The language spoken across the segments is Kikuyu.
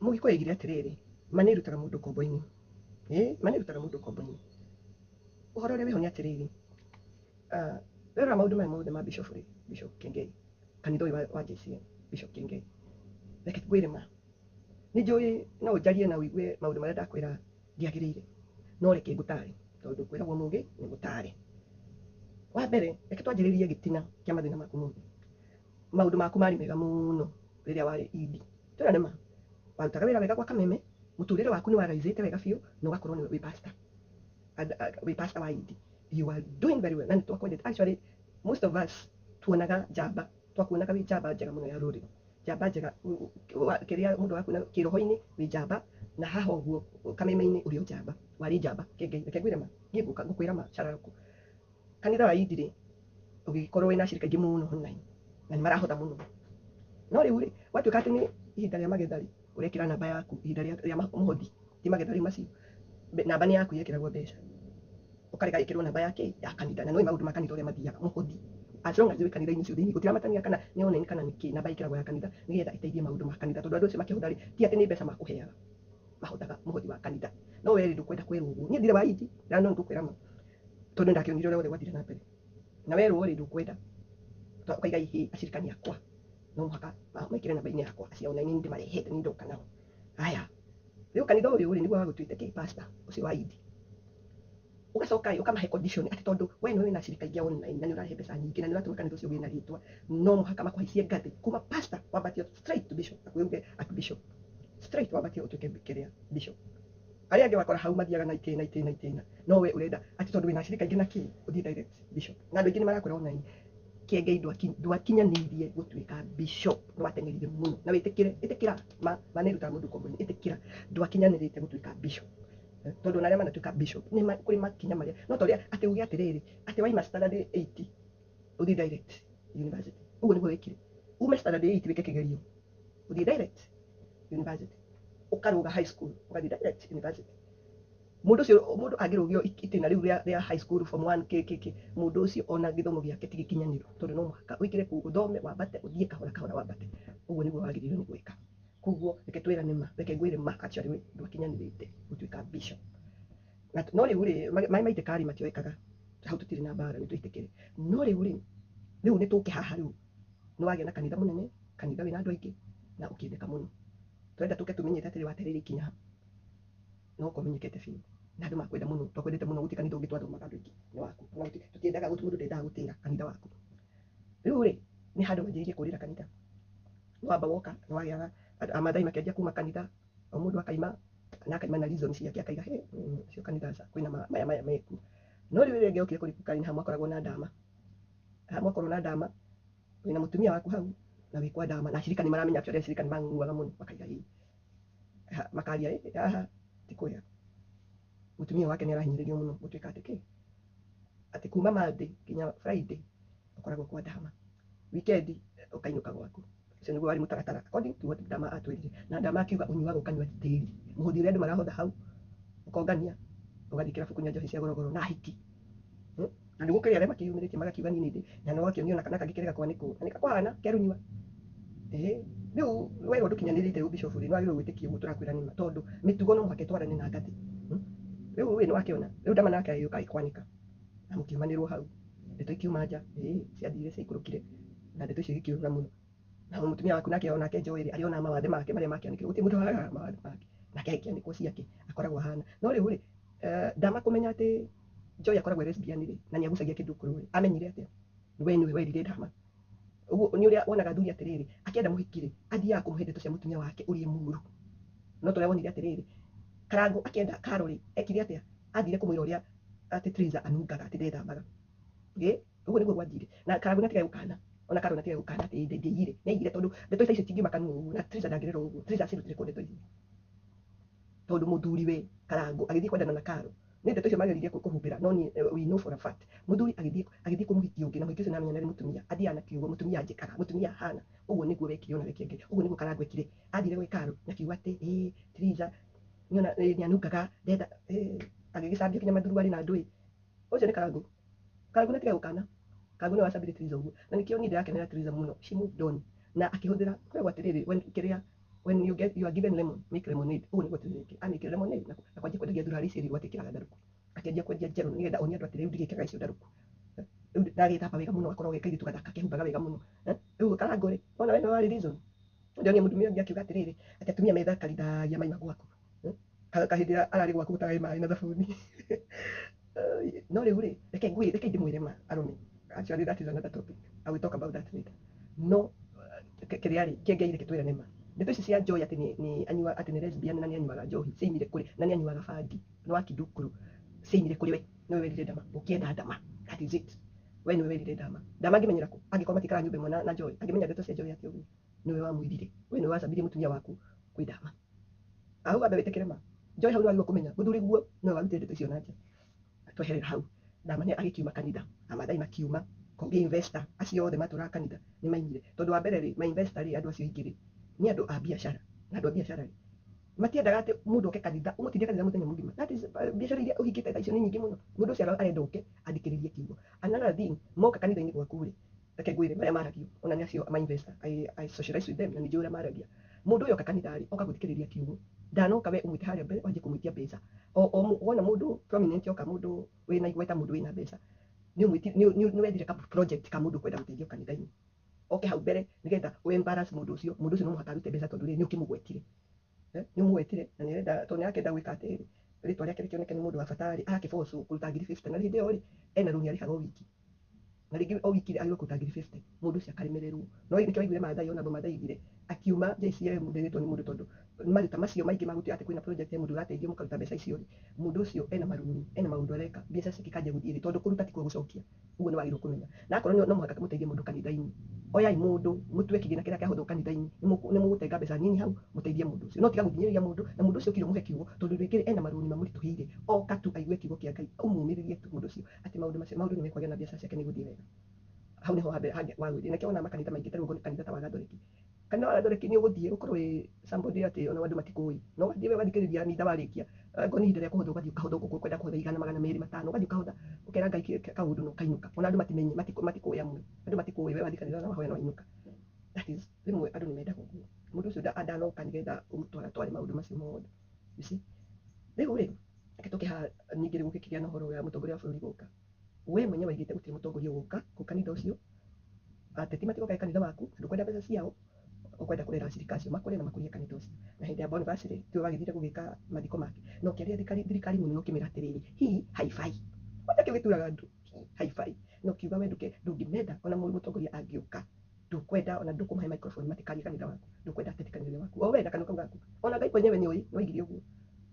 Mũgĩkũyũ oigire atĩrĩrĩ, ma nĩ ĩrutaga mũndũ ũkombo-inĩ. Ĩĩ, ma nĩ ĩrutaga mũndũ ũkombo-inĩ. Ũhoro ũrĩa wĩho nĩ atĩrĩrĩ, rora maũndũ maya mothe ma Bishop rĩ, Bishop Kiengei, kanitha ũyũ wa JCM, Bishop Kiengei. Reke ngwĩre ma, nĩ njũĩ no ũnjarie na ũigue maũndũ marĩa ndakwĩra ndiagĩrĩire, no reke ngũtare tondũ kwĩragwo mũgĩ nĩ mũtare. Wa mbere, reke twanjĩrĩrie gĩtina kĩa mathĩna maku mothe. Maũndũ maku marĩ mega mũno rĩrĩa warĩ ED. Twĩrane ma, warutaga wĩra wega gwa Kameme, mũtũrĩre waku nĩ waraicĩte wega biũ na ũgakorwo nĩwe wĩ pastor. And, wĩ pastor wa ED. You are doing very well. Na nĩ twakwendete. Actually, most of us tuonaga njamba, twakuonaga wĩ njamba njega mũno ya rũrĩrĩ. Njamba njega, kĩrĩa mũndũ arakuona kĩroho-inĩ wĩ njamba, na haha ũguo Kameme-inĩ ũrĩ o njamba. Warĩ njamba. Reke ngwĩre ma, niĩ ngũkwĩra ma cararũkũ. Kanitha wa ED rĩ, ũgĩkorwo wĩna acirika aingĩ mũno online na nĩ marahotha mũno. No rĩu rĩ, gwatuĩka atĩ nĩ ihinda rĩa magetha rĩ, ũrekĩra namba yaku ihinda rĩa mũhothi, ti magetha rĩu macio, namba nĩ yaku yekĩragwo mbeca. Ũkarega ĩkĩrwo namba ya kĩ? Ya kanitha. Na nĩũĩ maũndũ ma kanitha ũrĩa mathiaga, mũhothi. As long as wĩ kanitha-inĩ ũcio thĩinĩ, gũtiramatania kana nĩ online kana nĩ kĩ, namba ĩkĩragwo ya kanitha nĩgetha ĩteithie maũndũ ma kanitha. Tondũ andũ acio makĩhotha rĩ, ti atĩ nĩ mbeca makũheaga, mahothaga mũhothi wa kanitha. No we rĩ, ndũkwenda kwĩrwo ũguo. Niĩ ndirĩ wa ED, na no ngũkwĩra ma, tondũ nĩndakĩonire ũrĩa wothe gwathire na mbere. Na werwo rĩ, ndũkwenda. Ũkaiga ihĩ, acirikani akwa, no mũhaka mekĩre namba-inĩ yakwa, acio online nĩ ndĩmarehete, nĩ ndoka nao. Haya, rĩu kanitha ũyũ rĩ, nĩguo wagũtuĩte kĩ pastor ũcio wa ED. Ũgacoka ĩ, ũkamahe condition atĩ tondũ we nĩwe wĩna acirika aingĩ a online na nĩ ũrarehe mbeca nyingĩ na nĩ ũratũma kanitha ũcio ũgĩe na rĩtwa, no mũhaka makũhaicie ngathĩ kuma pastor wambatio straight to bishop, hakuhĩ uge archbishop, straight wambatio ũtuĩke kĩrĩa bishop. Arĩa angĩ wakora hau mathiaga na itĩna itĩna itĩna, no we ũrenda atĩ tondũ wĩna acirika aingĩ na kĩ, ũthiĩ direct bishop. Na andũ aingĩ nĩ marakwĩra online, Kiengei ndwakinyanĩirie gũtuĩka bishop, nĩ wateng'erire mũno. Na wĩtĩkĩre, ĩtĩkĩra, ma, ma nĩ ĩrutaga mũndũ ũkombo-inĩ, ĩtĩkĩra, ndwakinyanĩrĩte gũtuĩka bishop. Tondũ ona arĩa manatuĩka bishop, nĩ kũrĩ makinya marĩa, no ta ũrĩa atĩ uge atĩrĩrĩ, atĩ waima standard 8, ũthiĩ direct university. Ũguo nĩguo wĩkire. Ume standard 8 wĩke kĩgerio, ũthiĩ direct university. Ũkarũga high school, ũgathiĩ direct university. Mũndũ ũcio, mũndũ angĩrũgio itĩna rĩu rĩa high school form 1 kĩ kĩ kĩ, mũndũ ũcio ona gĩthomo gĩake ti gĩkinyanĩru, tondũ no mũhaka ũikare kũu ũthome, wambate, ũthiĩ kahora kahora wambate. Ũguo nĩguo wagĩrĩirwo nĩ gwĩka. Koguo reke twĩrane ma, reke ngwĩre ma actually we ndwakinyanĩrĩte gũtuĩka bishop. Na no rĩu rĩ, maĩ maitĩka rĩ matioĩkaga, hau tũtirĩ na mbara nĩ twĩtĩkĩre. No rĩu rĩ, rĩu nĩ tũke haha rĩu, nĩ wagĩa na kanitha mũnene, kanitha wĩna andũ aingĩ na ũkĩendeka mũno. Tũrenda tũke tũmenyete atĩrĩ watereire ikinya ha, no ũkomenyekete biũ. Na andũ makwenda mũno, twakwendete mũno, gũtirĩ kanitha ũngĩ twathomaga andũ aingĩ nĩ waku. Na tũtiendaga, gũtirĩ mũndũ ndendaga gũtĩra kanitha waku. Rĩu rĩ, nĩ handũ wanjĩrĩirie kũrĩra kanitha. Nĩ wamba woka, nĩ wagĩaga, Amathai makĩanjia kuma kanitha, o mũndũ akaima, na akaima na reason ciake, akaiga, he, ũcio kanitha aca, kwĩna maya maya mekuo. No rĩu rĩrĩa ngĩokire kũrĩ nĩ hamwe akoragwo na ndama. Hamwe akorwo na ndama, wĩna mũtumia waku hau, na wĩ kwa ndama, na acirika nĩ maramenya atĩ arĩa acirika nĩ mang'ung'uaga mũno, makaiga ĩ. Ha, makaria ĩ, haha, ti kwega. Mũtumia wake nĩ arahinyĩrĩrio mũno, gũtuĩka atĩ kĩ? Atĩ kuma Monday nginya Friday, ũkoragwo kwa ndama. Weekend, ũkainũka gwaku. Ũcio nĩguo warĩ mũtaratara according to what Ndama atwĩrire. Na Ndama akiuga ũnyuaga ũkanyua tĩri. Mũhothi ũrĩa andũ marahotha hau, ũkongania, ũgathiĩ kĩrabu kũnyua njohi cia gorogoro na hiki. Na nĩguo kĩrĩa arĩa makĩyumĩrĩtie magakiuga niĩ nĩ ndĩ, na no wakĩonio na kana kangĩ kĩrega kwanĩkwo. Na nĩkakũhana, kerunyua. Rĩu werwo ndũkinyanĩrĩte rĩu bishop rĩ, nĩwagĩrĩirwo gwĩtĩkia ũguo tũrakwĩra nĩma, tondũ mĩtugo no mũhaka ĩtwarane na ngathĩ. Rĩu ĩ nĩwakĩona, rĩu Ndama nake agĩũka agĩkwanĩka. Na mũkiumanĩrwo hau. Ndeto ikiuma nja, ciathire ciaikũrũkire, na ndeto icio igĩkĩũrũra mũno. Na mũtumia waku nake onake Joy rĩ, arĩ ona mawathe make marĩa makĩanĩkirwo, gũtirĩ mũndũ wagaga mawathe make. Nake agĩkĩanĩkwo ciake, akoragwo ahana. No rĩu rĩ, Ndama kũmenya atĩ Joy akoragwo e lesbian rĩ, na nĩagucagia kĩndũ kũrũ rĩ, amenyire atĩa? We nĩwe werire Ndama. Ũguo nĩ ũrĩa wonaga athuri atĩrĩrĩ, akĩenda mũhiki rĩ, athiaga kũmũhe ndeto cia mũtumia wake ũrĩa mũũru. No tũrĩa wonire atĩrĩrĩ, Karango akĩenda Karo rĩ, ekire atĩa? Athire kũmwĩra ũrĩa atĩ Triza anungaga, atĩ ndethambaga. Ĩ, ũguo nĩguo gwathire. Na Karango nĩatigire gũkana. Ona Karo nĩatigire gũkana atĩ ndĩaiyire. Nĩaiyire tondũ ndeto icio cingiuma kanua ũguo, na Triza ndangĩrerwo ũguo. Triza acirutire kũ ndeto icio? Tondũ mũthuri we Karango agĩthiĩ kwendana na Karo. Nĩ ndeto icio mageririe kũhumbĩra, no niĩ we know for a fact. Mũthuri agĩthiĩ kũmũhikia ũngĩ, na mũhiki ũcio nĩamenya nĩ arĩ mũtumia. Athiaga na kiugo, mũtumia anjĩkaga, mũtumia ahana. Ũguo nĩguo wekire ona we Kĩengei. Ũguo nĩguo Karango ekire. Athire gwĩ Karo na kiugo atĩ, ĩ, Triza, nĩona, nĩanungaga, ndetha, agĩgĩcambio nginya mathuruarĩ na ndũĩ. Ũcio nĩ Karango. Karango nĩatigire gũkana. Karango nĩwe wacambirie Triza ũguo. Na nĩkĩo niĩ ndĩrakenera Triza mũno. She moved on. Na akĩhũthĩra, kwĩragwo atĩrĩrĩ, when kĩrĩa, When you get, you are given lemon, make lemonade. Ũguo nĩguo twĩrĩke amĩkĩre lemonade na kwanjia kwendagia thurari ici ĩrirwo atĩkĩraga ndarũku, akĩanjia kwendia njerũ nĩgetha onie andũ atĩ rĩu ndigĩkĩraga icio ndarũku. Rĩu ndagĩthamba wega mũno, akorwo ge kairĩtu gathaka kehumbaga wega mũno. Rĩu Karango rĩ, wona we nĩwe warĩ reason. Ndĩronire mũtumia ũngĩ akiuga atĩrĩrĩ, atĩ atumia methakarithagia maima gwaku. Kahĩndĩ ĩrĩa ararĩ gwaku gũtarĩ maĩ na thabuni. No rĩu rĩ, reke ngwĩ reke ndĩmwĩre ma arũme. Actually, that is another topic. I will talk about that later. No kĩrĩa rĩ, kĩengei, reke twĩrane ma. Ndeto ici cia Joy atĩ nĩ anyua, atĩ nĩ lesbian na nĩ anyuaga njohi, ciaimire kũrĩ na nĩ anyuaga bangi nĩ wa Kidukuru, ciaimire kũrĩ we. Nĩwe werire Ndama ũkĩenda Ndama. That is it. We nĩwe werire Ndama. Ndama angĩmenyera kũ angĩkorwo matikara nyũmba ĩmwe na Joy? Angĩmenya ndeto cia Joy atĩ ũguo nĩwe wamwĩrire? We nĩwe wacambirie mũtumia waku kwĩ Ndama. Hau wambe wĩtĩkĩre ma Joy, hau nĩwagĩrĩirwo kũmenya mũthuri guo nĩwe warutire ndeto icio na nja. Tweherera hau, Ndama nĩ agĩkiuma kanitha, Amathai makiuma kũngĩ, investor acio othe matũraga kanitha nĩ maimire, tondũ wa mbere rĩ, ma investor rĩ, andũ acio aingĩ rĩ, nĩ andũ a biacara, na andũ a biacara rĩ, matiendaga atĩ mũndũ oke kanitha ũmũtindie kanitha mũthenya mũgima. That is biacara iria ũhingĩte thaa icio nĩ nyingĩ mũno. Mũndũ ũcio arenda ũke athikĩrĩrie kiugo. Another thing, moka kanitha-inĩ gwaku rĩ, reke ngwĩre marĩa maragio ona nĩ acio ma investor. I socialize with them na nĩ njũĩ ũrĩa maragia. Mũndũ ũyũ oka kanitha rĩ, oka gũthikĩrĩria kiugo, ndanoka we ũmwĩte harĩa mbere wanjie kũmwĩtia mbeca. O wona mũndũ prominent oka, mũndũ wĩna igweta, mũndũ wĩna mbeca, nĩ wethire ka project ka mũndũ kwenda gũteithio kanitha-inĩ, oke hau mbere nĩgetha ũ embarrass mũndũ ũcio. Mũndũ ũcio no mũhaka arute mbeca, tondũ rĩrĩ nĩ ũkĩmũgwetire. Nĩ ũmũgwetire na nĩ arenda, tondũ nĩ arakĩenda gwĩka atĩrĩrĩ, rĩtwa rĩake rĩkĩoneke nĩ mũndũ wa bata rĩ, arakĩbocwo kũruta 50,000, na hĩndĩ ĩyo rĩ, ena rũni arĩhaga o wiki, na rĩngĩ o wiki agĩrĩirwo kũruta 50,000. Mũndũ ũcio akaremererwo. No nĩkĩo waiguire Maathai, ona Maathai aigire akiuma JCM ndĩrĩtwo nĩ mũndũ, tondũ maruta macio maingĩ magũtua atĩ kwĩna project ya mũndũ ũrateithio, mũkaruta mbeca icio rĩ, mũndũ ũcio ena marũni, ena maũndũ areka, mbeca ciake ikanjia gũthiĩ thĩ, tondũ kũruta tikuo gũcokia. Ũguo nĩ wagĩrĩirwo kũmenya. Na akorwo no mũhaka mũteithie mũndũ kanitha-inĩ, oyai mũndũ mũtue kĩgĩna kĩrĩa kĩahũthwo kanitha-inĩ, nĩ mũgũtenga mbeca nini hau mũteithie mũndũ ũcio, no tiga gũthinyĩrĩria mũndũ na mũndũ ũcio okire ũmũhe kiugo, tondũ rĩngĩ ena marũni mamũritũhĩire, oka tu aigue kiugo kĩa Ngai, ũmũmĩrĩrie tu mũndũ ũcio atĩ maũndũ macio, maũndũ nĩ mekwagĩra na biacara ciake nĩ igũthiĩ wega. Hau niho hambere hangĩ wagwĩthie. Nĩkĩo wona makanitha maingĩ, ta rĩu ũguo kanitha ta wa Gathoreki, kanitha wa Gathoreki, nĩ ũgũthiĩ ũkorwo wĩ somebody atĩ ona andũ matikũĩ, no ũgathiĩ we ũgathikĩrĩria mitha, warĩkia, angorwo nĩ ihinda rĩa kũhotha, ũgathiĩ ũkahotha ũguo ũkwenda kũhotha, 100, 200, 500, ũgathiĩ ũkahotha, ũkera Ngai kaũndũ na ũkainũka. Ona andũ matimenye, matikũĩ amwe, andũ matikũĩ, we wathiĩ kanitha na wahoya na wainũka. That is, rĩmwe andũ nĩ mendaga ũguo. Mũndũ ũcio ndanoka nĩgetha ũmũtwara tware maũndũ macio mothe, you see. Rĩu rĩ, reke tũke haha ningĩ rĩu gũkĩgĩa na ũhoro wa mũtongoria wa bũrũri gũka. We mwenyewe waigĩte gũtirĩ mũtongoria ũgũka kũu kanitha ũcio, ateti matigoka kanitha waku, ndũkwenda mbeca ciao, ũkwenda kũrera acirika acio makũre na makũrie kanitha ũcio. Na hĩndĩ ya Boniface rĩ, tiwe wagĩthire gũgĩka mathiko make na ũkĩaria thirikari mũno na ũkĩmĩra atĩrĩrĩ, hii haifai. Kwanja kĩu gĩturaga andũ, hii haifai, na ũkiuga we ndũngĩmenda ona mũtongoria angĩũka, ndũkwenda ona ndũkũmahe microphone matikarie kanitha waku, ndũkwenda ateti kanitha waku, o we na kanua kau gaku. Ona Ngai mwenyewe nĩ oigire ũguo.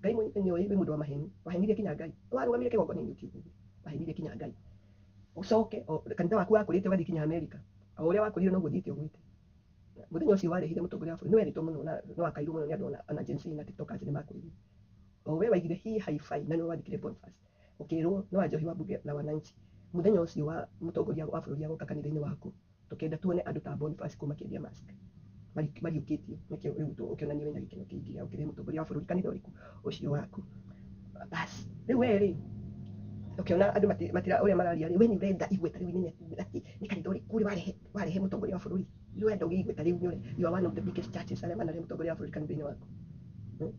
Ngai mwenyewe nĩ oĩ wĩ mũndũ wa maheni, wahenirie kinya Ngai, warũgamire kĩgongona-inĩ ũkiuga ũguo, wahenirie kinya Ngai. Ũcoke kanitha waku wakũrĩte ũgathiĩ kinya Amerika, o ũrĩa wakũrire noguo ũthiĩte ũgwĩte. Mũthenya ũcio warehire mũtongoria wa bũrũri, nĩ werĩtwo mũno na nĩ wakairwo mũno nĩ andũ, ona Gen Z na TikTokers nĩ makwĩrire. O we waigire hii haifai na nĩwe wathikire Boniface, ũkĩrwo nĩ wa Njohi wa Bunge la Wananchi. Mũthenya ũcio wa mũtongoria wa bũrũri agoka kanitha-inĩ waku, tũkenda tuone andũ ta Boniface kũu makĩendia mask mariũkĩtio. Nĩkĩo rĩu ũkĩonania wĩna gĩkeno kĩingĩ gĩa gũkĩrehe mũtongoria wa bũrũri kanitha ũrĩkũ ũcio waku. Bas, rĩu we rĩ, ũkĩona andũ matira ũrĩa mararia rĩ, we nĩ ũrenda igweta rĩu inene atĩ nĩ kanitha ũrĩkũ ũrĩ warehe mũtongoria wa bũrũri. Nĩ ũrenda ũgĩe igweta rĩu, nĩ you are one of the biggest churches arĩa manarehe mũtongoria wa bũrũri kanitha-inĩ waku.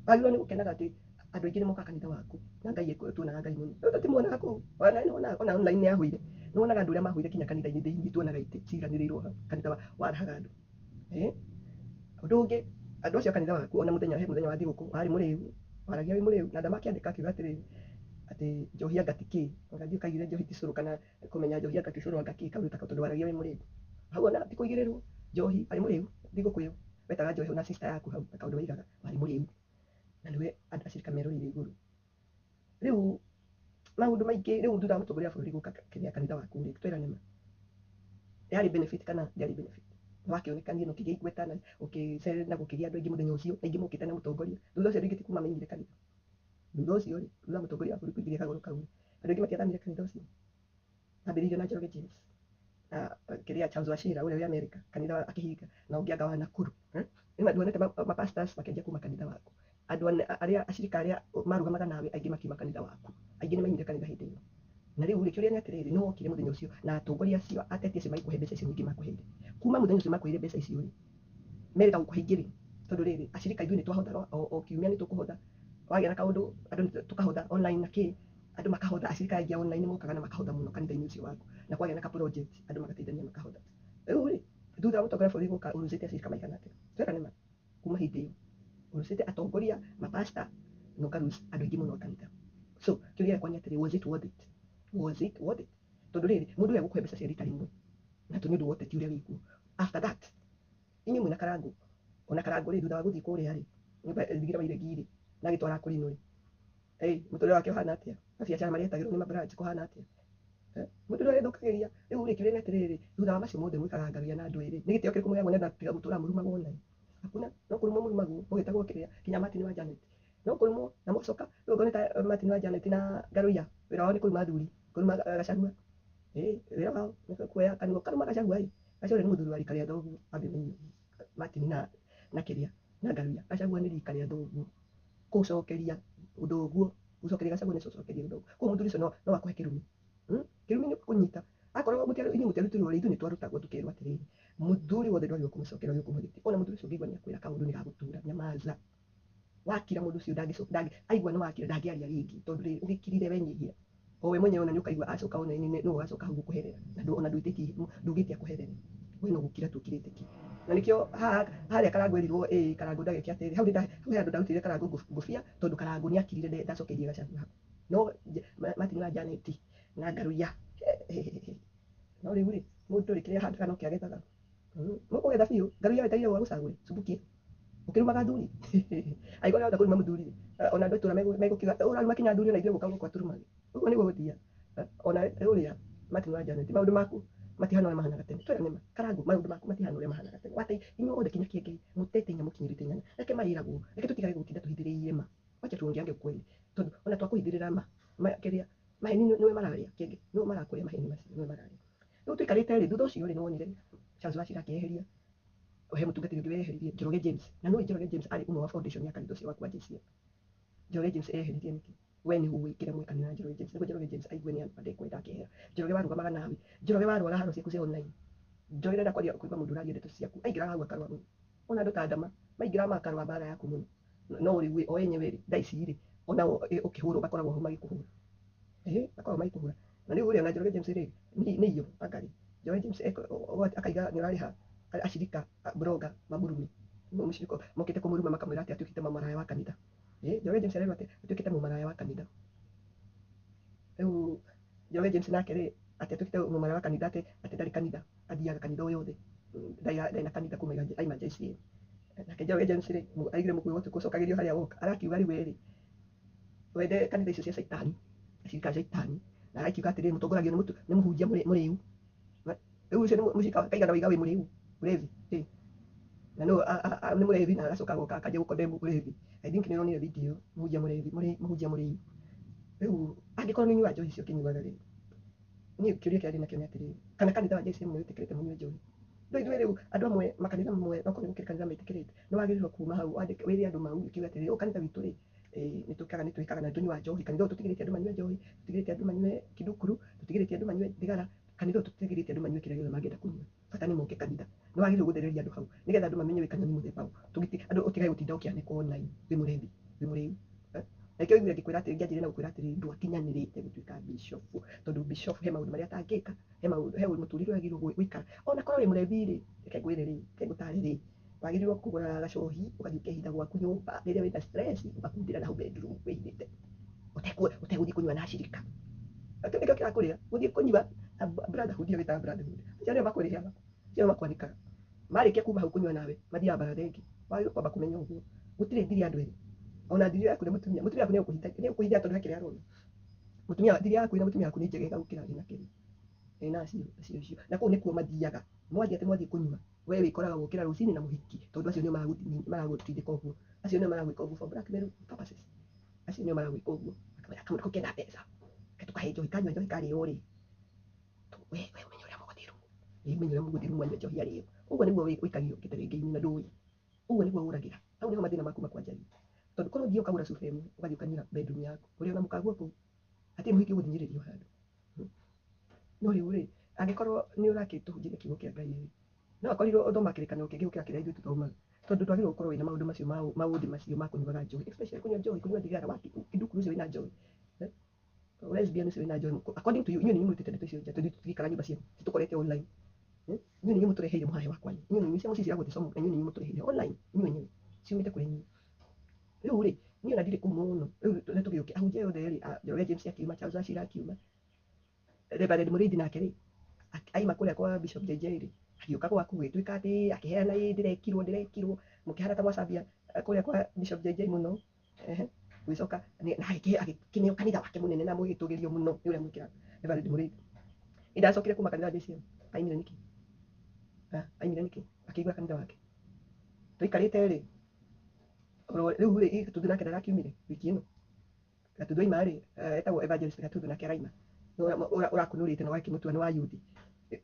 Wagĩrĩirwo nĩ gũkenaga atĩ andũ aingĩ nĩ mokaga kanitha waku na Ngai tuonaga Ngai mũno. Rĩu tũtimuonaga kũu, ona nĩ ona online nĩ yahũire, nĩ wonaga andũ arĩa mahũire kinya kanitha-inĩ thĩinĩ, tuonaga itĩ ciiganĩrĩirwo hau kanitha warahaga andũ. Ũndũ ũngĩ, andũ acio a kanitha waku, ona mũthenya, he mũthenya wa thigũkũ warĩ mũrĩu, waragia wĩ mũrĩu, na ndamakĩandĩka akiuga atĩrĩrĩ, atĩ njohi anga ti kĩ, ũgathiĩ ũkaigire njohi ti cũrũ, kana kũmenya njohi anga ti cũrũ anga kĩ, kaũndũ ta kau, tondũ waragia wĩ mũrĩu hau, ona ti kũigĩrĩrwo njohi, warĩ mũrĩu thigũkũ ĩyo, wetaga njohi na sister yaku hau, na kaũndũ waigaga, warĩ mũrĩu na nĩwe andũ acirika meroreire igũrũ. Rĩu maũndũ maingĩ. Rĩu thutha wa mũtongoria wa bũrũri gũka kĩrĩa kanitha waku rĩ, twĩrane ma, yarĩ benefit kana ndĩarĩ benefit? Wakĩonekanire na ũkĩgĩa igweta na ũkĩcerera na gũkĩgĩa andũ aingĩ mũthenya ũcio, aingĩ mokĩte na mũtongoria. Thutha ũcio andũ aingĩ ti kuma maimire kanitha. Thutha ũcio rĩ, thutha wa mũtongoria wa bũrũri kũingĩria kagũrũ kau rĩ, andũ aingĩ matiathamire kanitha ũcio. Mambĩrĩirio na Njoroge James na kĩrĩa Charles Wachira ũrĩa wĩ America, kanitha akĩhinga, na ũngĩ anga wa Nakuru. Nĩ nduonete ma pastors makĩanjia kuma kanitha waku? Andũ arĩa acirika arĩa marũgamaga nawe aingĩ makiuma kanitha waku, aingĩ nĩ maimire kanitha hĩndĩ ĩyo. Na rĩu rĩ, kĩũria nĩ atĩrĩrĩ, nĩ wokire mũthenya ũcio na atongoria acio, ateti acio magĩkũhe mbeca icio nyingĩ makũheire. Kuma mũthenya ũcio makũheire mbeca icio rĩ, merĩga gũkũhe ingĩ rĩ? Tondu riri acirika ithuĩ nĩ twahothaga o kiumia nĩ tũkũhotha wagĩa na kaũndũ andũ nĩ tũkahotha online na kĩ andũ makahotha acirika aingĩ a online mokaga na makahotha mũno kanitha-inĩ ũcio waku na kwagĩa na ka project andũ magateithania makahotha. Rĩu rĩ thutha wa mũtongoria wa bũrũri gũka ũrũcĩte acirika maigana atĩa? Twĩrane ma kuma hĩndĩ ĩyo ũrũcĩte atongoria mapasta na ũkarũci andũ aingĩ mũno a kanitha. So kĩũria gĩakwa nĩ atĩrĩ, was it worth it? Was it worth it? Tondũ rĩrĩ mũndũ ũyũ egũkũhe mbeca cia rita rĩmwe na to nĩ ũndũ wa ũteti ũrĩa wĩkuo. After that inyuĩ mwĩna Karangũ ona Karangũ rĩ thutha wa gũthiĩ kũrĩa rĩ nyũmba thingira wa iregi rĩ na agĩtwara kũrinũ rĩ mũtũrĩre wake ũhana atĩa? Mabiacara marĩa etagĩrwo nĩ mabranch kũhana atĩa? Mũndũ ũrĩa wĩthũkagĩria rĩu rĩ kĩũria nĩ atĩrĩrĩ thutha wa macio mothe mwĩkaga ngaruya na andũ erĩ nĩ gĩtĩo kĩrĩkũ mũheagwo nĩ andũ tiga gũtũra mũrumagwo naĩ? Hakuna, no kũrumwo mũrumagwo mũgĩtagwo kĩrĩa kinya Martin wa Janet no kũrumwo na mũgacoka rĩu okorwo nĩ ta Martin wa Janet na Ngaruiya wĩra wao nĩ kũruma athuri kũruma Gachagua wĩra wao nĩ kuoya kanua karuma Gachagua ĩ Gachagua nĩ mũthuri wa rika rĩa thoguo ambe menye Martin na kĩrĩa na Ngaruiya Gachagua nĩ rika rĩa thoguo kũcokeria ũndũ ũguo gũcokeria Gachagua nĩ gũcokeria ũndũ ũguo koguo mũthuri ũcio no akũhe kĩrumi. Kĩrumi nĩ kũnyita akorwo inyuĩ mũtiarutirwo rĩ ithuĩ nĩ twarutagwo tũkerwo atĩrĩrĩ mũthuri wothe ndwagĩrĩirwo kũmũcokera ũrĩa ũkũmũhe gĩtĩo ona mũthuri ũcio ũngĩigua nĩ akwĩra kaũndũ nĩ gagũtura nyamaza wakira mũndũ ũcio ndangĩ aigua nĩ wakira ndangĩaria rĩngĩ tondũ rĩrĩ ũgĩkirire wenyihia o we mwenyewe ona nĩ ũkaigua acoka ona nĩ ũgacoka hau gũkũherera na ona ndwĩtĩtie ndugĩte akũherere we no gũkira tu ũkirĩte ki na nĩkĩo harĩa Karangũ erirwo ĩ Karangũ ndageke atĩrĩ hau hau he handũ ndarutire Karangũ ngũbia tondũ Karangũ nĩ akirire ndacokeirie Gachagua hau no Martin wa Janet na Ngaruiya no rĩu rĩ mũndũ rĩ kĩrĩa ahandaga no kĩo agethaga. Mũkũgetha biũ Ngaruiya wetereire gwa gũcagũre cumbukia ũkĩrumaga athuri angĩkorwo nĩwahota kũruma mũthuri rĩ ona andũ a itũra megũkiuga ũraruma kinya athuri ona ithuĩ gũka gũkũ atũrumage ũguo nĩguo gũthiaga ona ũrĩa Martin wa Janet maũndũ maku matihana ũrĩa mahanaga tene twĩrane ma Karangũ maũndũ maku matihana ũrĩa mahanaga tene wate inyuĩ othe kinya Kĩengei mũtete inya mũkinyĩrĩte nyanya reke marĩragwo reke tũtigage gũtinda tũhithĩrĩire ma wacha tuongeange ukweli tondũ ona twakũhithĩrĩra ma kĩrĩa maheni nĩwe mararĩa Kĩengei nĩwe marakũrĩa maheni macio nĩwe mararĩa rĩu tũikarĩte rĩ thutha ũcio rĩ nĩwonire Charles Wachira akĩeheria he mũtungatĩri ũngĩ weheririe Njoroge James na nĩũĩ Njoroge James arĩ ũmwe wa foundation ya kanitha ũcio waku wa JCM. Njoroge James eheririe nĩkĩ? We nĩ ũĩ kĩrĩa mwĩkanire na Njoroge James nĩguo Njoroge James aigue nĩ andũ ndekwenda akehera. Njoroge warũgamaga nawe Njoroge warũaga haro ciaku cia online Njoroge ndenda kwaria kũigua mũndũ ũraria ndeto ciaku aingĩraga hau akarũa mũno ona andũ ta Adama maingĩraga makarũa mbara yaku mũno no rĩu o enyewe rĩ thaa ici rĩ ona ũkĩhũrwo makoragwo hau magĩkũhũra makoragwo magĩkũhũra na rĩu ũrĩa na Njoroge James rĩ nĩ iyo angarĩ Njoroge James akaiga nĩ ũrarĩha acirika blogger mamũrume mũcirika mokĩte kũmũruma makamwĩra atĩ atuĩkĩte mũmaraya wa kanitha. Njoroge James arerwo atĩ atuĩkĩte mũmaraya wa kanitha. Rĩu Njoroge James nake rĩ atĩ atuĩkĩte mũmaraya wa kanitha atĩ ndarĩ kanitha athiaga kanitha o yothe ndarĩ na kanitha kuma aima JCM. Nake Njoroge James rĩ aigire mũkuĩ wa ũtukũ ũcokagĩrio harĩa woka arakiuga rĩu we rĩ wende kanitha icio cia caitani acirika a caitani na arakiuga atĩrĩrĩ mũtongoragio nĩ mũhunjia mũrĩu rĩu ũcio nĩ mũcirika kaigana waiga wĩ mũrĩu mũrevi na no nĩ mũrevi na agacoka agoka akanjia gũkondembu ũrevi. I think nĩ ũronire video mũhunjia mũrevi mũhunjia mũrĩu rĩu angĩkorwo nĩ ũnyuaga njohi icio ũkĩnyuaga rĩ niĩ kĩũria kĩrĩa ndĩ nakĩo nĩ atĩrĩrĩ kana kanitha wa JCM nĩ wĩtĩkĩrĩte mũnyue njohi no ithuĩ rĩu andũ amwe makanitha mamwe okorwo nĩ gũkĩrĩ kanitha metĩkĩrĩte nĩ wagĩrĩirwo kuma hau wandĩke wĩre andũ mau ũkiuga atĩrĩrĩ ũyũ kanitha witũ rĩ nĩ twĩkaga nĩ twĩkaga na tũnyuaga njohi kanitha ũyũ tũtigĩrĩte andũ manyue njohi tũtigĩrĩte andũ manyue kindukuru tũtigĩrĩte andũ manyue thigara kanitha ũyũ tũtigĩrĩte andũ manyue kĩrĩa gĩothe mangĩenda kũnyua bata nĩ moke kanitha nĩ wagĩrĩirwo gũthereria andũ hau nĩgetha andũ mamenye wĩ kanitha nĩ mũthemba ũũ andũ ũtigage gũtinda ũkĩanĩkwo online wĩ mũrevi wĩ mũrĩu Nĩkĩo ũiguire ngĩkwĩra atĩrĩ ngĩanjĩrĩria na gũkwĩra atĩrĩrĩ ndwakinyanĩrĩte gũtuĩka bishop tondũ bishop he maũndũ marĩa atangĩka he maũndũ he mũtũrĩre wagĩrĩirwo gũikara ona korwo wĩ mũrevi rĩ reke ngwĩre rĩ reke ngũtare rĩ wagĩrĩirwo kũgũra gacohi ũgathiĩ ũkehitha gwaku nyũmba rĩrĩa wĩna stress ũgakundĩra na hau bedroom wĩhithĩte ũtegũthiĩ kũnyua na acirika kĩu nĩkĩo kĩrakũrĩa gũthiĩ kũnyua brotherhood ĩyo wĩtaga brotherhood acio nĩo makũrĩhaga acio nĩo makwanĩkaga marĩkia kuma hau kũnyua nawe mathiaga baratha ĩngĩ wagĩrĩirwo kwamba kũmenya ũguo gũtirĩ thiri ya andũ erĩ ona thiri yaku na mũtumia mũtumia waku nĩ egũkũhithia tondũ he kĩrĩa arona mũtumia thiri yaku na mũtumia waku nĩ njegega gũkĩra ĩna kĩrĩa ĩna acio acio acio na kũu nĩkuo mathiaga mwathiĩ atĩ mwathiĩ kũnyua we wĩkoraga gũkĩra rũcinĩ na mũhiki tondũ acio nĩo maragũtindĩka ũguo acio nĩo maragwĩka ũguo for blackmail purposes acio nĩo maragwĩka ũguo makamwĩra kamũndũ kau kena mbeca reke tũkahe njohi kanyua njohi karĩo rĩ we ũmenye ũrĩa mũgũthiĩ rumu ũmenye ũrĩa mũgũthiĩ rumu anyue njohi arĩo ũguo nĩguo wĩikagio gĩtengeinĩ na ndũĩ ũguo nĩguo ũragĩra hau nĩho mathĩna maku makwanjagia tondũ korwo ũthiĩ ũkagũra cuba ĩmwe ũgathiĩ ũkanyuĩra bedroom yaku ũrĩ ona mũkaguo kũu hatirĩ mũhiki ũgũthinyĩrĩrio handũ no rĩu rĩ angĩkorwo nĩ ũrakĩtũhunjĩria kiugo kĩa Ngai rĩ no akorirwo ũthoma kĩrĩkanĩro kĩngĩ gũkĩra kĩrĩa ithuĩ tũthomaga Tondu ndwagĩrĩirwo gũkorwo wĩna maũndũ macio maũndũ macio ma kũnyuaga njohi, especially kũnyua njohi, kũnyua thigara, kindukuru ũcio wĩna njohi. Eh? Lesbian ũcio wĩna njohi. According to you, inyuĩ nĩ inyuĩ mũrutĩte ndeto icio nja, tondũ tũtigikara nyũmba cianyu, tũkorete online. Eh? Inyuĩ nĩ inyuĩ mũtũreheire mũhahe wa kwanyu. Inyuĩ nĩ inyuĩ ciana ciiragwo gĩcomo, na inyuĩ nĩ inyuĩ mũtũreheire online, inyuĩ enyewe. Ciumĩte kũrĩ inyuĩ. Rĩu rĩ, niĩ ona ndirĩ kũu mũno. Rĩu nĩ tũgĩũke ahunjia othe rĩ, Njoroge James akiuma, Charles Wachira akiuma. Reverend Mũrĩithi nake rĩ, aima kũrĩa kwa Bishop JJ rĩ, agĩũka gwaku gũgĩtuĩka atĩ akĩheana ĩ ndĩrekirwo ndĩrekirwo, mũkĩhana ta mwacambia kũrĩa kwa Bishop JJ mũno. Ehe. Gũgĩcoka na agĩkĩneo kanitha wake mũnene na mũgĩtũgĩrio mũno nĩ ũrĩa mwĩkĩraga Reverend Mũrĩithi. Ĩ ndacokire kuma kanitha wa JCM, aimire nĩkĩ? Aimire nĩkĩ? Akĩhingũra kanitha wake. Tũikarĩte rĩ, rĩu rĩ, Gatuthu nake ndarakiumire wiki ĩno. Gatuthu aima rĩ, etagwo Evangelist Gatuthu nake araima. Ũrakunũrĩte na ũgakĩmũtua nĩ wa yuthi.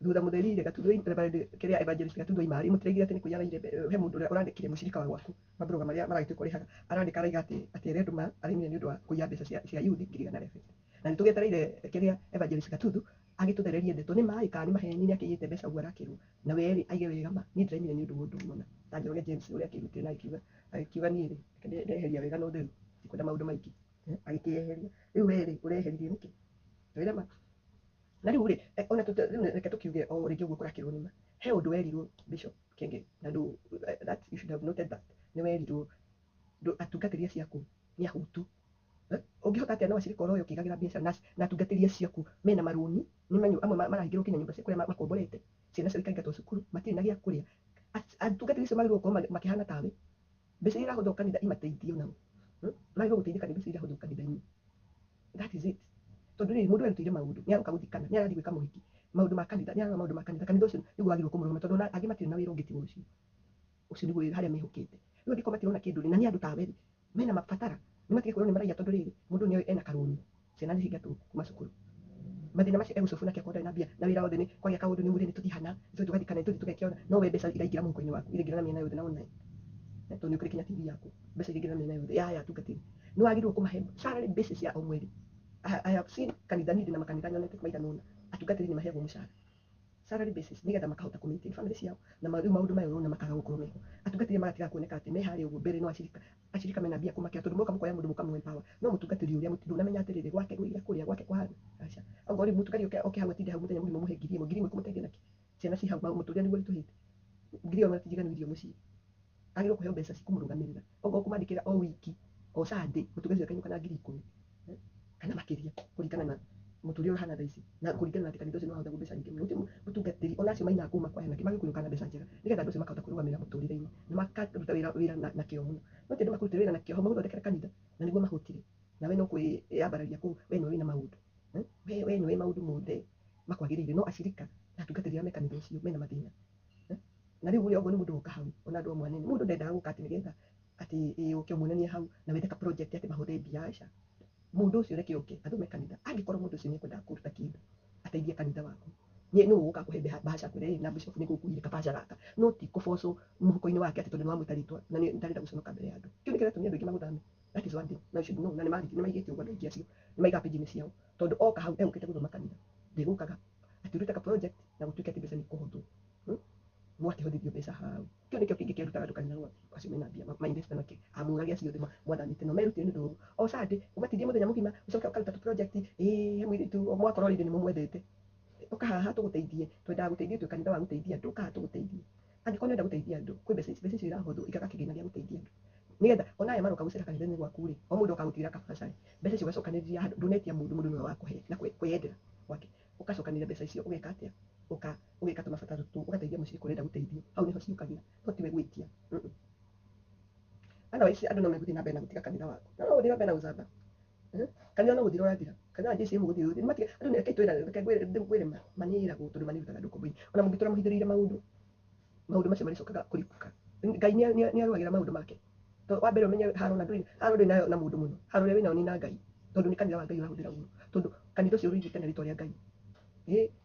Thutha mũtheri rĩ, Gatuthu kĩrĩa Evangelist Gatuthu aima rĩ, mũtiraigire atĩ nĩ kũiya araiyire, he mũndũ ũrĩa ũrandĩkire mũcirika wa gwaku, mabroga marĩa maragĩtuĩka ũrĩhaga, arandĩka araiga atĩ atĩ arendwo ma araimire nĩ ũndũ wa kũiya mbeca cia yuthi 150,000. Na nĩ tũgĩetereire kĩrĩa Evangelist Gatuthu agĩtũthererie ndeto, nĩ ma ĩ kana nĩ maheni nĩ akĩiyĩte mbeca ũguo arakĩrwo. Na we rĩ, aige wega ma, niĩ ndĩraimire nĩ ũndũ wa ũndũ mũna. Ta Njoroge James ũrĩa akĩrutire na akiuga, akiuga niĩ rĩ, reke ndeheria wega na ũtheru, ndikwenda maũndũ maingĩ. Agĩkĩeheria. Rĩu we rĩ, ũreheririe nĩkĩ? Twĩre ma. Na rĩu rĩ, ona rĩu reke tũkiuge o rĩngĩ ũguo kũrakĩrwo nĩ ma. He ũndũ werirwo Bishop Kĩengei, na ndũ, that you should have noted that. Nĩ werirwo atungatĩri acio aku nĩ ahutu. Ũngĩhota atĩa no acirika oro ũkĩigagĩra biacara na atungatĩri acio aku mena marũni, nĩ manyu amwe marahingĩrwo nginya nyũmba cia kũrĩa makomborete, ciana ciao ikaingatwo cukuru, matirĩ na gĩa kũrĩa. Atungatĩri acio magĩrĩirwo gũkorwo makĩhana tawe. Mbeca iria irahũthĩrwo kanitha imateithie onao. Magĩrĩirwo gũteithĩka nĩ mbeca iria irahũthĩrwo kanitha-inĩ. That is it. Tondũ rĩrĩ, mũndũ erutĩire maũndũ, nĩ aroka gũthikana, nĩ arathiĩ gwĩka mũhiki, maũndũ ma kanitha, nĩ ararora maũndũ ma kanitha, kanitha ũcio nĩguo wagĩrĩirwo kũmũrũgamia tondũ ona angĩ matirĩ na wĩra ũngĩ tiga ũcio. Ũcio nĩguo wĩra harĩa mehokete. Rĩu angĩkorwo matirona kĩndũ rĩ, na nĩ andũ tawe rĩ, mena mabatara, nĩ matige kwĩrwo nĩ maraiya tondũ rĩrĩ, mũndũ nĩ ena karũni, ciana nĩ cingatwo kuma cukuru. Mathĩna macio egũcobu nake akorwo ndarĩ na mbia, na wĩra wothe nĩ kwagĩa kaũndũ nĩ umire nĩ tũthiĩ hana, nĩ tũthiĩ tũgathikana, nĩ tũthiĩ tũgeke ũna, no we mbeca iraingĩra mũhuko-inĩ waku, iraingĩra na mĩena yothe na online. Tondũ nĩ ũkĩrĩ kinya TV yaku, mbeca iraingĩra na mĩena yothe, ya atungatĩri. Nĩ wagĩrĩirwo kũmahe salary basis ya o mweri. I have seen kanitha niĩ ndĩ na makanitha nyonete maigana ũna, atungatĩri nĩ maheagwo mũcara. Salary basis nĩgetha makahota kũ maintain family ciao na rĩu maũndũ maya ũrona makaga gũkorwo meho. Atungatĩri magatiga kuoneka atĩ me harĩa ũguo mbere no acirika, acirika mena mbia kũmakĩra tondũ moka mũkoya mũndũ mũkamũ empower. No mũtungatĩri ũrĩa ndũnamenya atĩrĩrĩ gwake gwĩ gĩa kũrĩa gwake kũhana. Aca. Okorwo rĩu mũtungatĩri oke hau atinde hau mũthenya mũgima mũhe 1000, 1000 kũmũteithia nakĩ? Ciana ci hau mũtũrĩre nĩguo ũritũhĩte. 10,000 ti njiganu irio mũciĩ. Agĩrĩirwo kũheo mbeca cikũmũrũgamĩrĩra. Okorwo kũmandĩkĩra o wiki, o Sunday, mũtungatĩri akainũka na 10,000. Kana makĩria kũringana na mũtũrĩre ũhana thaa ici na kũringana na atĩ kanitha ũcio nĩ wahũthagwo mbeca nyingĩ mũno. Gũtirĩ mũtungatĩri ona acio mainaga kũu makwaya nake magĩrĩirwo kũinũka na mbeca njega nĩgetha andũ acio makahota kwĩrũgamĩrĩra mũtũrĩre-inĩ na makaruta wĩra na kĩo mũno. No ti andũ makũrutĩra wĩra na kĩo hau magũthondekere kanitha na nĩguo mahũtire nawe no kwĩyambararia kũu we nĩwe wĩna maũndũ. We nĩwe maũndũ mothe makwagĩrĩire no acirika na atungatĩri arĩa me kanitha ũcio mena mathĩna. Na rĩu ũrĩa ũguo nĩ mũndũ woka hau ona andũ amwe anene mũndũ ndendaga gũka atĩ nĩgetha atĩ ũke ũmuonanie hau na wethe ka project atĩ mahũthĩre mbia aca. Mũndũ ũcio reke oke athome kanitha angĩkorwo mũndũ ũcio nĩ ekwendaga kũruta kĩndũ ateithie kanitha waku. Nĩ nũ ũgũka kũhe bahasha akwĩre na bishop nĩ ngũkuire kabahasha gaka no ti kũbocwo mũhuko-inĩ wake atĩ tondũ nĩ wamwĩta rĩtwa na nĩ ndarenda gũconoka mbere ya andũ. Kĩu nĩkĩo gĩatũmire andũ aingĩ magũthame. That is one thing. Now you should know. Na nĩ maigĩte ũguo andũ aingĩ acio. Nĩ maigaga page-inĩ ciao. Tondũ oka hau egũkĩte gũthoma kanitha. Ndegũkaga atĩ ũrute ka project na gũtuĩke atĩ mbeca nĩ ikũhũthwo. Mwakĩhũthithio mbeca hau. Kĩu nĩkĩo kĩngĩ kĩarutaga andũ kanitha gwaku acio mena mbia ma invest na kĩ. Amũrage acio othe mwathamĩte no merutire nĩ ũndũ o Sunday ũmatindie mũthenya mũgima ũcoke ũkaruta tu project ĩ he mũirĩtu mwakorwo rĩndĩ nĩ mũmwendete. Ũka haha tũgũteithie, twendaga gũteithio twĩ kanitha wa gũteithia andũ, ũka haha tũgũteithie. Angĩkorwo nĩ ũrenda gũteithia andũ, kwĩ mbeca ici, mbeca icio irahũthwo igaga kĩgĩna gĩa gũteithia andũ. Nĩgetha ona aya maroka gũcera kanitha-inĩ gwaku rĩ, o mũndũ oka gũtigĩra kabaca rĩ, mbeca icio ũgacokanĩrĩria handũ, ndũnetia mũndũ, mũndũ nĩwe wakũhe na kwĩyendera gwake. Ũgacokanĩrĩria mbeca icio ũgeka atĩa? Ũka ũgeka tũmabataro tũu, ũgateithia mũciĩ ũrenda gũteithio. Hau nĩho ciũkagĩra, no tiwe gwĩtia. Otherwise andũ no megũthiĩ na mbere na gũtiga kanitha waku. No gũthiĩ na mbere na gũcamba. Kanitha no gũthira ũrathira. Kanitha wa JCM gũthiĩ ũthiĩ. Matige andũ nĩ reke twĩrane, reke ngwĩre ma, manĩragwo tondũ manĩrutaga andũ ngombo-inĩ. Ona mũngĩtũra mũhithĩrĩire maũndũ, maũndũ macio marĩcokaga kũrikũka. Ngai nĩ arũagĩra maũndũ make. To wa mbere ũmenye haro na ndũrĩ, haro ndũrĩ nayo na mũndũ mũno. Haro ũrĩa wĩnayo nĩ na Ngai. Tondũ nĩ kanitha wa Ngai ũrahũthĩra ũru. Tondũ kanitha ũcio ũrũigĩte na rĩtwa rĩa Ngai.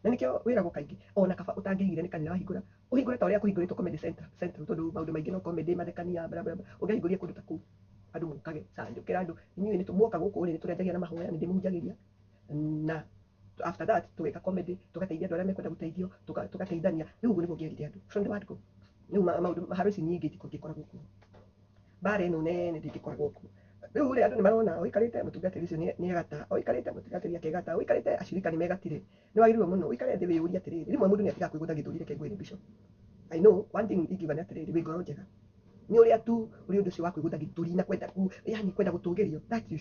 Na nĩkĩo wĩragwo kaingĩ ona kaba ũtangĩigire nĩ kanitha wahingũra, ũhingũre ta ũrĩa kũhingũrĩtwo Comedy Central, Central tondũ maũndũ maingĩ no comedy, mathekania, bla bla bla. Ũngĩahingũrire kũndũ ta kũu andũ mokage. Sunday ũkĩra andũ inyuĩ nĩ muoka gũkũ rĩ, nĩ tũrĩanjagia na mahoya, nĩ ndĩmũhunjagĩria. Na after that tũgeka comedy, tũgateithia andũ arĩa mekwenda gũteithio, tũgateithania. Rĩu ũguo nĩguo ũngĩerire andũ from the word go. Rĩu maũndũ haro ici nyingĩ itingĩkoragwo kuo, mbara ĩno nene ndĩngĩkoragwo kuo. Rĩu rĩ, andũ nĩ marona ũikarĩte mũtungatĩri ũcio nĩ egata, ũikarĩte mũtungatĩri akegata, ũikarĩte acirika nĩ megatire. Nĩ wagĩrĩirwo mũno ũikare thĩ wĩyũrie atĩrĩrĩ, rĩmwe mũndũ nĩ atigaga kwĩgũtha gĩthũri. Reke ngwĩre, Bishop, I know one thing ingiuga nĩ atĩrĩrĩ, wĩ ngoro njega. Nĩ ũrĩa tu ũrĩ ũndũ ũcio wa kwĩgũtha gĩthũri na kwenda ku yani kwenda gũtũgĩrio, that you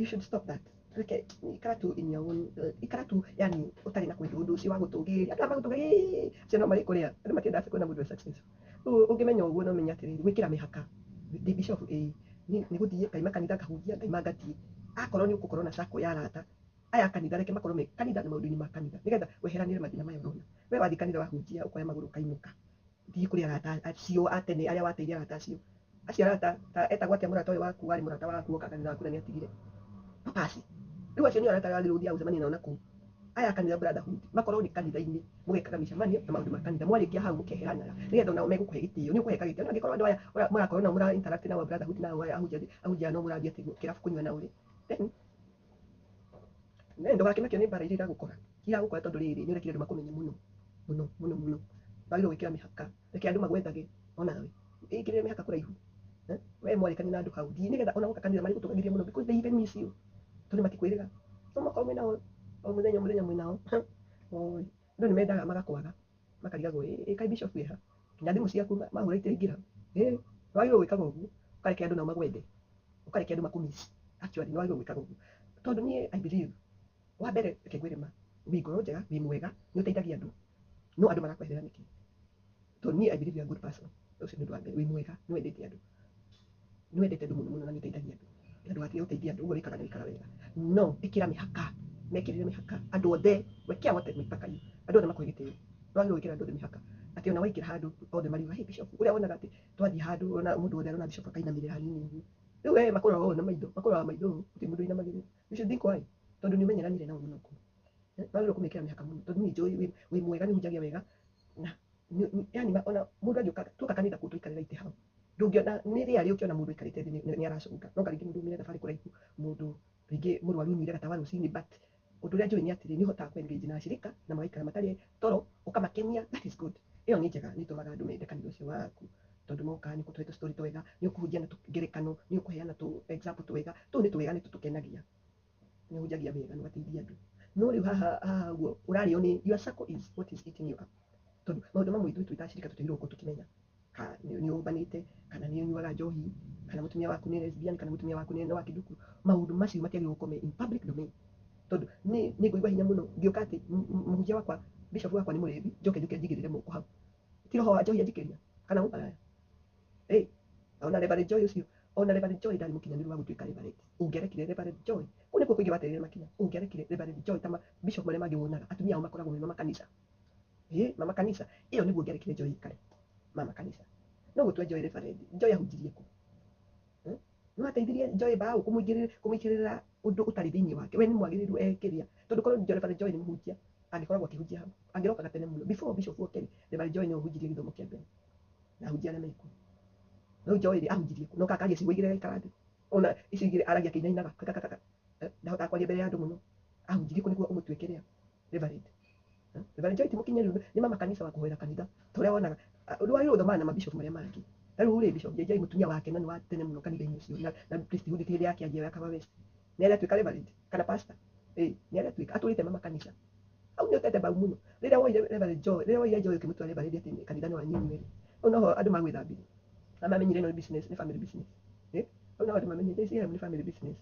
should stop that. Reke ikara tu in your own, ikara tu yani ũtarĩ na kwenda ũndũ ũcio wa gũtũgĩria. Andũ aya magũtũgĩria acio no marĩ kũrĩa andũ matiendaga kuona mũndũ e successful. Rĩu ũngĩmenya ũguo, no ũmenye atĩrĩrĩ, gwĩkĩra mĩhaka. Ndĩ bishop, ĩĩ, nĩ gũthiĩ ngaima kanitha, ngahunjia, ngaima ngathiĩ. Akorwo nĩ ũgũkorwo na sacco ya arata aya a kanitha, reke makorwo me kanitha na maũndũ-inĩ ma kanitha, nĩgetha weheranĩre mathĩna maya ũrona. We wathiĩ kanitha, wahunjia, ũkoya magũrũ ũkainũka. Thiĩ kũrĩ arata acio a tene arĩa wateire, arata acio arata ta etagwo atĩa, mũrata ũyũ waku warĩ mũrata waku woka kanitha waku na nĩ atigire papasi. Rĩu acio nĩo arata arĩa wagĩrĩirwo gũthiaga gũcemania nao, na kũu aya a kanitha brotherhood makorwo nĩ kanitha-inĩ, mũgekaga mĩcemanio na maũndũ ma kanitha. Mwarĩkia hau mũkeheranaga, nĩgetha onao megũkũhe gĩtĩo, nĩ ũkũheka gĩtĩo. No angĩkorwo andũ aya mũrakorwo nao, mũra interact nao, brotherhood nao aya ahunjia, ahunjia no mũrathiĩ atĩ kĩrabu kũnyua nao rĩ, then ndũgakĩmakio nĩ mbara iria iragũkora, tondũ rĩrĩ nĩ ũrekire andũ makũmenye mũno mũno mũno mũno. Wagĩrĩirwo gwĩkĩra mĩhaka. Reke andũ magwethage onawe, ĩkĩrĩre mĩhaka kũraihu. Eh, we mwarĩkania na andũ hau, thiĩ, nĩgetha ona woka kanitha marĩgũtũgagĩria mũno, because they even miss you, tondũ matikwĩrĩga. No makorwo mwĩnao o mũthenya o mũthenya mwĩnao. Oi, andũ nĩ mendaga magakwaga, makarigagwo, ĩ kaĩ bishop ĩha? Nginya thimũ ciaku mahũra itiraingĩra. Ĩ wagĩrĩirwo gwĩkaga ũguo, ũkareke andũ nao magwende, ũkareke andũ makũmiss. Actually nĩ wagĩrĩirwo gwĩkaga ũguo, tondũ niĩ I believe, wa mbere, reke ngwĩre ma, wĩ ngoro njega, wĩ mwega, nĩ ũteithagia andũ, no andũ marakweherera nĩkĩ? Tondũ niĩ I believe you are a good person. Ũcio nĩ ũndũ wa mbere. Wĩ mwega, nĩ wendete andũ, nĩ wendete andũ mũno mũno, na nĩ ũteithagia andũ, na ndũgatige gũteithia andũ. Ũguo wĩkaga nĩ wĩkaga wega, no ĩkĩra mĩhaka, mekĩrĩre mĩhaka andũ othe. Wekea wote mĩhaka hiyo, andũ othe makũhe gĩtĩo. Wagĩrĩirwo gwĩkĩra andũ othe mĩhaka, atĩ ona waingĩra handũ othe mariuga, "Hey, bishop." Ũrĩa wonaga atĩ twathiĩ handũ, ona mũndũ wothe arona bishop akainamĩrĩra hanini ũguo. Rĩu we makũroraga ũũ na maitho, makũroraga maitho ũũ, gũtirĩ mũndũ ũinamagĩrĩra. You should think why, tondũ nĩ ũmenyeranire nao mũno kũu. Eh, wagĩrĩirwo kũmĩkĩra mĩhaka mũno, tondũ niĩ njũĩ wĩ mwega, nĩ ũhunjagia wega, na yani ona mũndũ angĩũka, tuoka kanitha kũu tũikarĩra itĩ hau, ndũngĩona nĩ rĩarĩ ũkĩona mũndũ aikarĩte thĩ nĩ aracũnga. No karingĩ mũndũ umire thabarĩ kũraihu, mũndũ rĩngĩ mũrwaru umire gatawa rũcinĩ. But ũndũ ũrĩa njũĩ nĩ atĩrĩ, nĩ ũhotaga kũ engage na ashirika na magaikara matarĩ toro, ũkamakenia. That is good. Ĩyo nĩ njega, nĩ ĩtũmaga andũ mende kanitha ũcio waku, tondũ moka nĩ ũkũtũhe tũ story twega, nĩ ũkũhunjia na tũngerekano, nĩ ũkũheana tũ example twega. Tũu nĩ twega, nĩ tũtũkenagia. Nĩ ũhunjagia wega, nĩ ũgateithia andũ. No rĩu haha haha ũguo ũrarĩo nĩ, your circle is what is eating you up, tondũ maũndũ mamwe ithuĩ twĩ ta ashirika tũtigĩrĩirwo gũkorwo tũkĩmenya ka nĩ ũmbanĩte, kana nĩ ũnyuaga njohi, kana mũtumia waku nĩ lesbian, kana mũtumia waku nĩ wa kĩnduku. Maũndũ macio matiagĩrĩirwo gũkorwo me in public domain, tondũ nĩ ngũigua hinya mũno ngĩũka atĩ mũhunjia wakwa, bishop wakwa nĩ mũrĩthi, njoke njũke njigĩrĩre moko hau. Ti roho wa njohi anjikĩria kana mũmaraya? Ĩ ona Reverend Joy ũcio, ona Reverend Joy ndarĩ mũkinyanĩru wa gũtuĩka Reverend. Ũngĩarekire Reverend Joy, kũu nĩkuo kũingĩ waterire makinya. Ũngĩarekire Reverend Joy ta bishop marĩa mangĩ wonaga atumia ao makoragwo me mama kanitha, ĩ mama kanitha ĩyo, nĩguo ũngĩarekire Joy ikare mama kanitha. No gũtua Joy Reverend, Joy ahunjirie kũ? Eh? Nĩ wateithirie Joy mbaũ kũmũingĩrĩra ũndũ ũtarĩ thĩinĩ wake. We nĩ mwagĩrĩru ekĩria, tondũ korwo Reverend Joy nĩ mũhunjia, angĩkoragwo akĩhunjia hau, angĩrokaga tene mũno before bishop oke rĩ. Reverend Joy nĩwe ũhunjirie gĩthomo kĩa mbere na ahunjia arĩa mekuo. Rĩu Joy rĩ, ahunjirie kũ? No kakaria ciugo igĩrĩ agaikara thĩ, ona icio igĩrĩ aragia akĩinainaga kakakaka. Eh, ndahotaga kwaria mbere ya andũ mũno. Ahunjirie kũ nĩguo ũmũtuĩke rĩa Reverend? Eh, Reverend Joy ti mũkinyanĩru, nĩ mama kanitha wa kũhoera kanitha, ta ũrĩa wonaga. Ah, ũndũ wagĩrĩirwo gũthomana na mabishop marĩa mangĩ. Ta rĩu rĩ, Bishop JJ, mũtumia wake na nĩ wa tene mũno kanitha-inĩ ũcio, na priesthood ti hĩndĩ yake anjia ya Kahawa West. Nĩ aratuĩka Reverend kana pastor? Ĩ nĩ aratuĩka, atũrĩte mama kanitha hau. Nĩ ũtete mbau mũno rĩrĩa woire Reverend Joy, rĩrĩa woire Joy ũkĩmũtua Reverend atĩ kanitha nĩ wanyu inyuerĩ. Hau noho andũ magwĩthambirie na mamenyire ĩno nĩ business, nĩ family business. Eh, hau noho andũ mamenyire JCM nĩ family business.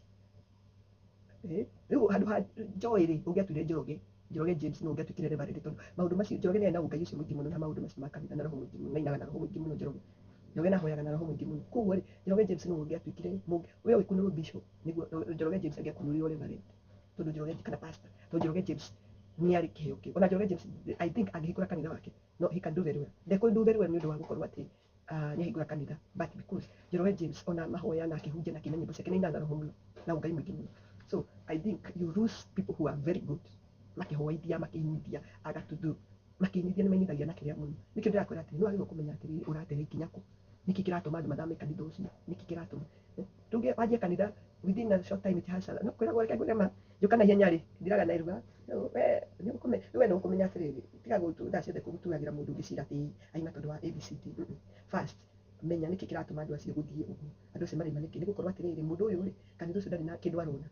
Eh, rĩu handũ ha Joy rĩ, ũngĩatuire Njoroge, Njoroge James no ũngĩatuĩkire Reverend, tondũ maũndũ macio Njoroge nĩ arĩ na ũngai ũcio mũingĩ mũno na maũndũ macio ma kanitha na roho mũingĩ mũno, na ainaga na roho mũingĩ mũno. Njoroge, Njoroge nahoyaga na roho mũingĩ mũno. Koguo rĩ, Njoroge James no ũngĩatuĩkire we ũgĩkunũrwo bishop, nĩguo Njoroge James angĩakunũrirwo Reverend, tondũ Njoroge, kana pastor, tondũ Njoroge James nĩ arĩ kĩheo kĩu. Ona Njoroge James, I think angĩhingũra kanitha wake, no he can do very well. Ndekũ do very well nĩ ũndũ wa gũkorwo atĩ nĩ ahingũra kanitha, but because Njoroge James ona mahoya na akĩhunjia na akĩina nyĩmbo ciake, nĩ ainaga na roho mũno na ũngai mũingĩ mũno. So I think you lose people who are very good makĩhoithia, makĩinithia, agatudu makĩinithia, nĩ mainithagia na kĩrĩa mũno. Nĩkĩo ndĩrakwĩra atĩrĩ, nĩ wagĩrĩirwo kũmenya atĩrĩrĩ, ũratere ikinya kũ, nĩkĩ kĩratũma andũ mathame kanitha ũcio, nĩkĩ kĩratũma. Eh, tuge wanjie kanitha within a short time, it has a no kwĩragwo. Reke ngwĩre ma, Njũka na ihenya rĩ, thiraga na iruga. We nĩ ũkũmenya atĩrĩrĩ, tiga thaa ciothe gũtuagĩra mũndũ ũngĩ cira atĩ aima tondũ wa ABCD. First, menya nĩkĩ kĩratũma andũ acio gũthiĩ ũguo. Andũ acio maraima nĩkĩ? Nĩ gũkorwo atĩrĩrĩ, mũndũ ũyũ rĩ, kanitha ũcio ndarĩ na kĩndũ arona.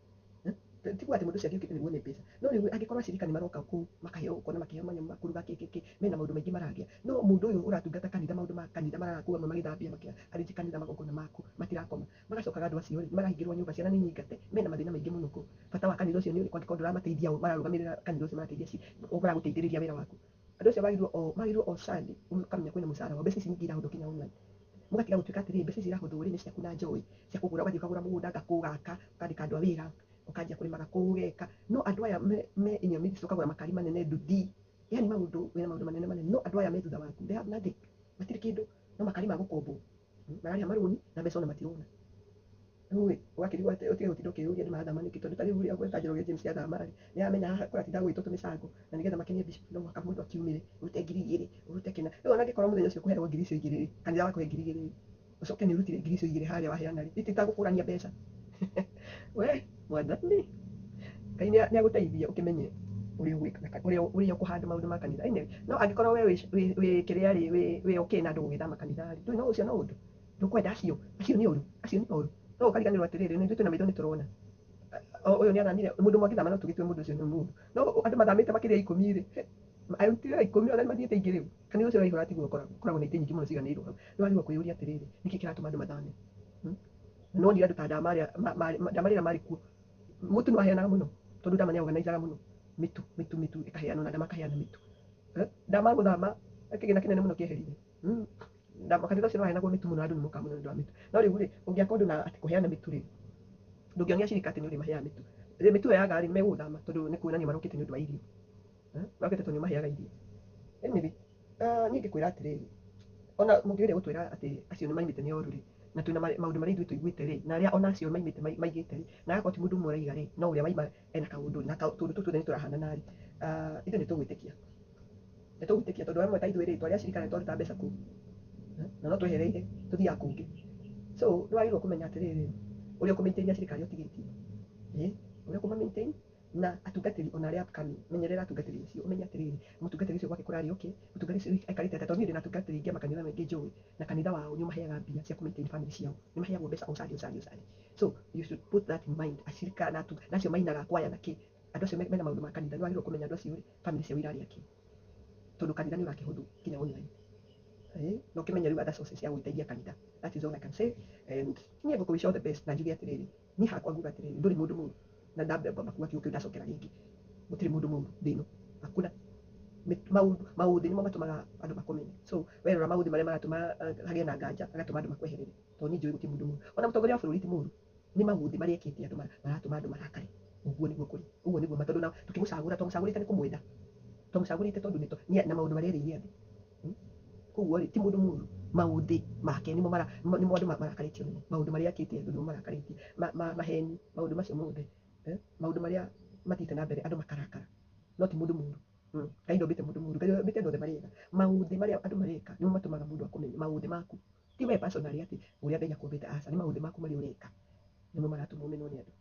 Ti kuga atĩ mũndũ ũcio angĩũkĩte nĩguo one mbeca. No rĩu angĩkorwo acirika nĩ maroka kũu, makaheo, ũkona makĩheo manyamũ ma kũruga kĩ kĩ kĩ, mena maũndũ maingĩ maragĩa. No mũndũ ũyũ ũratungata kanitha, maũndũ ma kanitha marara kũu amwe magĩthambia, makĩarĩnji kanitha magongona maku, matirakoma. Magacokaga andũ acio rĩ, marahingĩrwo nyũmba, ciana nĩ nyingate, mena mathĩna maingĩ mũno kũu. Bata wa kanitha ũcio nĩ ũrĩkũ angĩkorwo ndũramateithia o, mararũgamĩrĩra kanitha ũcio marateithia maragũteithĩrĩria wĩra waku. Andũ acio magĩrĩirwo o Sunday, ũkamenya kwĩna mũcara wao, mbeca ici nyingĩ irahũthwo kinya online. Mũgatiga gũtuĩka atĩrĩrĩ, mbeca ici irahũthwo rĩ, nĩ ciaku na joy, cia kũgũra, ũgathiĩ ũkagũra mũgũnda ngakũ ũgaka, ũkandĩka andũ a wĩra, ũkanjia kũrĩmaga kũu ũgeka. No andũ aya me in your midst, ũkagũra makari manene nduthi, yani maũndũ, wĩna maũndũ manene manene, no andũ aya me thutha waku, they have nothing, matirĩ kĩndũ, no makari ma gũkombwo, mararĩha marũni na mbeca ona matirona. Rĩu rĩ, ũgakĩrigwo atĩ ũtige gũtinda ũkĩyũria andũ marathama nĩkĩ, tondũ ta rĩu rĩ, okorwo ta Njoroge James athama rĩ, nĩ aramenya haha kũratinda gũgĩtwo tũmĩcango, na nĩgetha makenie bishop no mũhaka mũndũ akiumĩre, ũrute 2,000, ũrute kĩna. Rĩu ona angĩkorwo mũthenya ũcio ũkũheagwo ngiri icio igĩrĩ rĩ, kanitha wakũhe 2,000 rĩ, ũcoke nĩ ũrutire ngiri icio igĩrĩ harĩa waheana rĩ, ititagũkũrania mbeca. We, mwathani, Ngai nĩ agũteithie ũkĩmenye ũrĩa ũgwĩka, ũrĩa ũkũhanda maũndũ ma kanitha. Anyway, no angĩkorwo we wĩ kĩrĩa rĩ, wĩ okay na andũ gũgĩthama kanitha rĩ, ndũĩ no ũcio no ũndũ. Ndũkwenda acio, acio nĩ ũru, acio nĩ oru. No ũkariganĩrwo atĩrĩrĩ, nĩ ithuĩ twĩna maitho nĩ tũrona. Ũyũ nĩ athamire, mũndũ ũmwe angĩthama no tũgĩtue mũndũ ũcio nĩ mũru. No andũ mathamĩte makĩria ya 10 rĩ, aruti wĩra 10 ona nĩ mathiĩte aingĩ rĩu. Kanitha ũcio ũraihũra tiguo ũkoragwo, ũkoragwo na itĩ nyingĩ mũno ciganĩirwo hau. Nĩ wagĩrĩirwo kwĩyũria atĩrĩrĩ, nĩkĩ kĩratũma andũ mathame? No nĩ andũ ta Ndama arĩa Ndama rĩrĩa marĩ kuo, mũtu nĩ waheanaga mũno, tondũ Ndama nĩ organizaga mũno. Mĩtu, mĩtu, mĩtu ĩkaheanwo na Ndama akaheana mĩtu. Ndama gũthama, kĩgĩna kĩnene mũno kĩeherire. Ndama kanitha ũcio nĩ waheanagwo mĩtu mũno, andũ nĩ mokaga mũno nĩ ũndũ wa mĩtu. No rĩu rĩ, ũngĩaka ũndũ na atĩ kũheana mĩtu rĩ, ndũngĩonia acirika atĩ nĩ ũrĩmaheaga mĩtu. Rĩ, mĩtu ĩyo yaga rĩ, nĩ megũgũthama tondũ nĩ kuonania marokĩte nĩ ũndũ wa irio. Marokĩte tondũ nĩ ũmaheaga irio. Anyway, niĩ ngĩkwĩra atĩrĩrĩ, ona mũngĩgeria gũtwĩra atĩ acio nĩ maimĩte nĩ oru rĩ, na twĩna maũndũ marĩa ithuĩ tũiguĩte rĩ, na arĩa ona acio maimĩte maigĩte rĩ, na agakorwo ti mũndũ ũmwe ũraiga rĩ, no ũrĩa waima ena kaũndũ, na tũũndũ tũtũ tuothe nĩ tũrahanana rĩ, ithuĩ nĩ tũgwĩtĩkia. Nĩ tũgwĩtĩkia tondũ amwe ta ithuĩ rĩ, twarĩ acirika na nĩ twaruta mbeca kũu. Na no twehereire, tũthiaga kũngĩ. So, nĩ wagĩrĩirwo kũmenya atĩrĩrĩ, ũrĩa ũkũ-maintain acirika arĩa ũtigĩtie. Ũrĩa ũkũma-maintain na atungatĩri ona arĩa upcoming, menyerera atungatĩri acio, ũmenye atĩrĩrĩ, mũtungatĩri ũcio gwake kũrarĩ okay, mũtungatĩri ũcio aikarĩte atĩa, tondũ niĩ ndĩna atungatĩri aingĩ a makanitha maingĩ njũĩ, na kanitha wao nĩ ũmaheaga mbia cia kũ-maintain family ciao, nĩ maheagwo mbeca o Sunday, o Sunday, o Sunday. So, you should put that in mind, acirika na na acio mainaga kwaya na kĩ, andũ acio mena maũndũ ma kanitha, nĩ wagĩrĩirwo kũmenya andũ acio rĩ, family ciao irarĩa kĩ, tondũ kanitha nĩ ũrakĩhũthwo nginya online. No ũkĩmenye rĩu other sources cia gũgĩteithia kanitha. That is all I can say. And niĩ ngũkũ wish all the best na njuge atĩrĩrĩ, niĩ hakwa nguga atĩrĩrĩ, ndũrĩ mũndũ mũru. Na ndambe ngwamba kuga kiugo kĩu ndacokera rĩngĩ. Gũtirĩ mũndũ mũru thĩ ĩno. Hakuna. Maũthĩ nĩmo matũmaga andũ makũmene. So, we rora maũthĩ marĩa maratũma hagĩe na nganja, agatũma andũ makweherere. Tondũ niĩ njũĩ gũtirĩ mũndũ mũru. Ona mũtongoria wa bũrũri ti mũru. Nĩ maũthĩ marĩa ekĩte andũ maratũma andũ marakare. Ũguo nĩguo kũrĩ. Ũguo nĩguo tondũ na tũkĩmũcagũra, twamũcagũrĩte nĩ kũmwenda. Twamũcagũrĩte tondũ nĩ na maũndũ marĩa erĩire andũ. Koguo rĩ, ti mũndũ mũru. Maũthĩ make nĩmo nĩmo andũ marakarĩtio nĩmo. Maũndũ marĩa ekĩte andũ nĩmo marakarĩtie. Maheni, maũndũ macio mothe. Maũndũ marĩa mathiĩte na mbere andũ makarakara. No ti mũndũ mũru. Ngai ndombĩte mũndũ mũru. Ngai ombĩte andũ othe marĩ ega. Maũthĩ marĩa andũ mareka nĩmo matũmaga mũndũ akũmenye. Maũthĩ maku. Ti we personally atĩ ũrĩa Ngai akũmbĩte, aca, nĩ maũthĩ maku marĩa ũreka. Nĩmo maratũma ũmenwo nĩ andũ.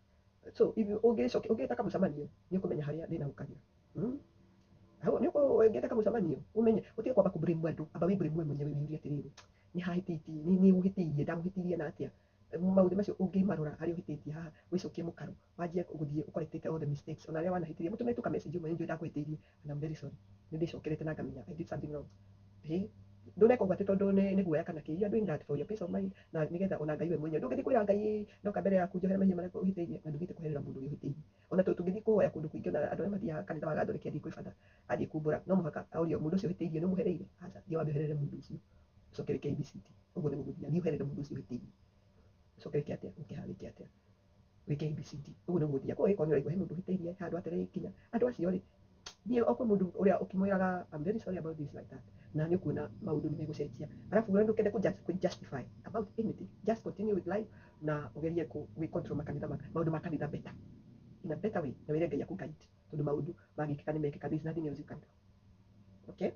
So, if you ũngĩcokia, ũngĩta kamũcemanio, nĩ ũkũmenya harĩa thĩna ũkagĩra. Hau nĩ ũngĩta kamũcemanio, ũmenye, ũtige kwamba kũ-blame andũ, amba wĩ-blame we mwenyewe wĩyũrie atĩrĩrĩ, nĩ hahĩtĩtie, nĩ ũhĩtĩirie, ndamũhĩtĩirie na atĩa? Maũndũ macio ũngĩmarora harĩa ũhĩtĩtie haha, wĩcokie mũkaro, wanjie gũthiĩ ũkorectĩte all the mistakes, ona arĩa wanahĩtĩria, mũtũme tu ka message ũmwe, nĩ njũĩ ndakũhĩtĩirie, and I'm very sorry. Nĩ ndĩcokerete na ngamenya I did something wrong. Ndũneka ũguo atĩ tondũ nĩ guoya kana kĩ, you are doing that for your peace of mind, na nĩgetha ona Ngai we mwenyewe. Ndũngĩthiĩ kwĩra Ngai ndoka mbere yaku njohere mehia marĩa ũhĩtĩirie, na ndũthiĩte kũherera mũndũ ũrĩa ũhĩtĩirie. Ona tũngĩthiĩ kũhoya kũndũ kũingĩ, ona andũ arĩa mathiaga kanitha wa Gathoreki athiĩ kwĩ batha, athiĩ kumbũra, no mũhaka orio mũndũ ũcio ũhĩtĩirie nĩ ũmũhereire? Aca, thiĩ wambe ũherere mũndũ ũcio. Ũcoke wĩke ABCD. Ũguo nĩguo gũthiaga, thiĩ ũherere mũndũ ũcio ũhĩtĩirie. Ũcoke wĩke atĩa? Ũke haha wĩke atĩa? Wĩke ABCD. Ũguo nĩguo gũthiaga. Koguo angĩkorwo nĩ ũraigua he mũndũ ũhĩtĩirie handũ atereire ikinya, andũ acio rĩ, thiĩ o kwĩ mũndũ ũrĩa ũkĩmwĩraga I'm very sorry about this like that. Na nĩ ũkuona maũndũ nĩ megũcenjia. Arabu we ndũkende kũ justify about anything. Just continue with life na ũgerie gwĩ control makanitha maũndũ ma kanitha better. In a better way. Na wĩre Ngai akũ guide. Tondũ maũndũ mangĩkĩka nĩ mekĩka. There is nothing else you can do. Okay?